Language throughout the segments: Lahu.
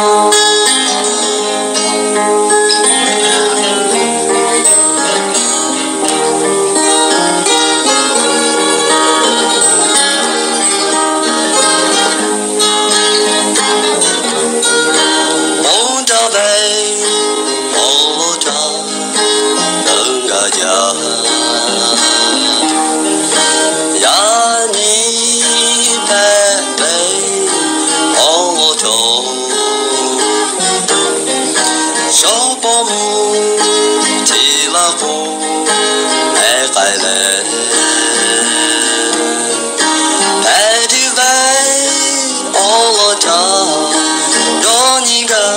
Bon htaˇ ve awˬ lawn htaꞈ leuˉ gaˇ jaˇ. Yaꞈ nyi hpehꞈ ve awˬ lawn cawˬ, shawˉ pawˇ mvuh hti laˇ k'o, mehˉ k'ai leh, hpehꞈ tuˬ ve awˬ lawn htaꞈ dawˇ nyi gaˇ.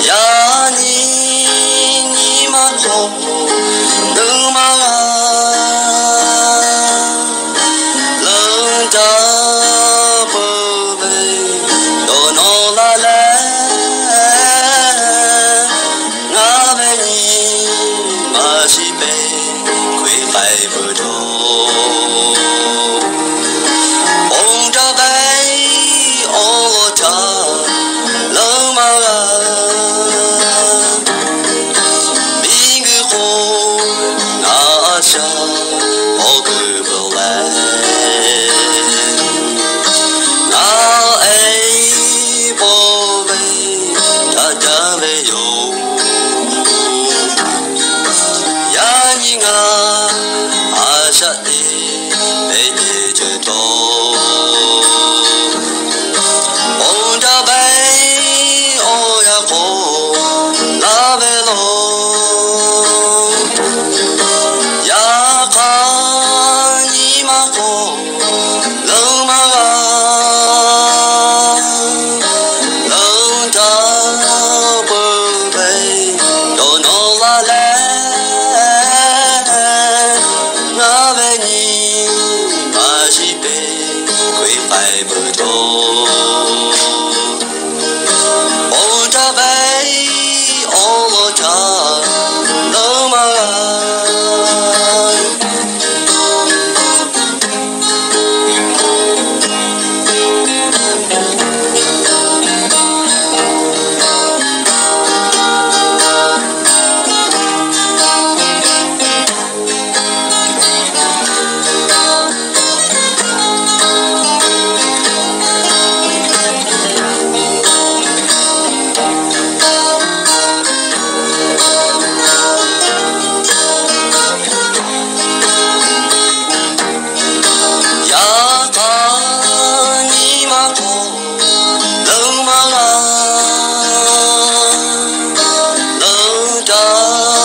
Yaꞈ nyi nyi ma hk'aw leuˉ maˇ g'a, leuˉ daꞈ peuˬ ve dawˇ nawˬ laˇ leh, ngaˬ ve nyi ma shiˍ peˇ hkui k'ai peuˬ dawˇ. Bon htaˇ ve awˬ lawn htaꞈ leuˉ maˇ g'a, miˬguiˬ hk'oˆ ngaˬ a shaꞈ awˬ kuiˬ peuˬ leh, ngaˬ e paw ve htaꞈ jaˇ ve yoˬ. Yaꞈ nyi ngaˬ a shaꞈ teˇ ve teˇ ceuˬ taw, bon htaˇ ve awˬ yaˇ k'awꞈ laˇ ve law. Yaꞈ hk'aˇ nyi ma hk'aw leuˉ maˇ g'a, leuˉ daꞈ peuˬ ve dawˇ nawˬ laˇ leh, ngaˬ ve nyi ma shiˍ peˇ hkui k'ai peuˬ dawˇ. Bon htaˇ ve awˬ lawn htaꞈ leuˉ maˇ g'a. Yaꞈ hk'aˇ nyi ma hk'aw leuˉ maˇ g'a, leuˉ daꞈ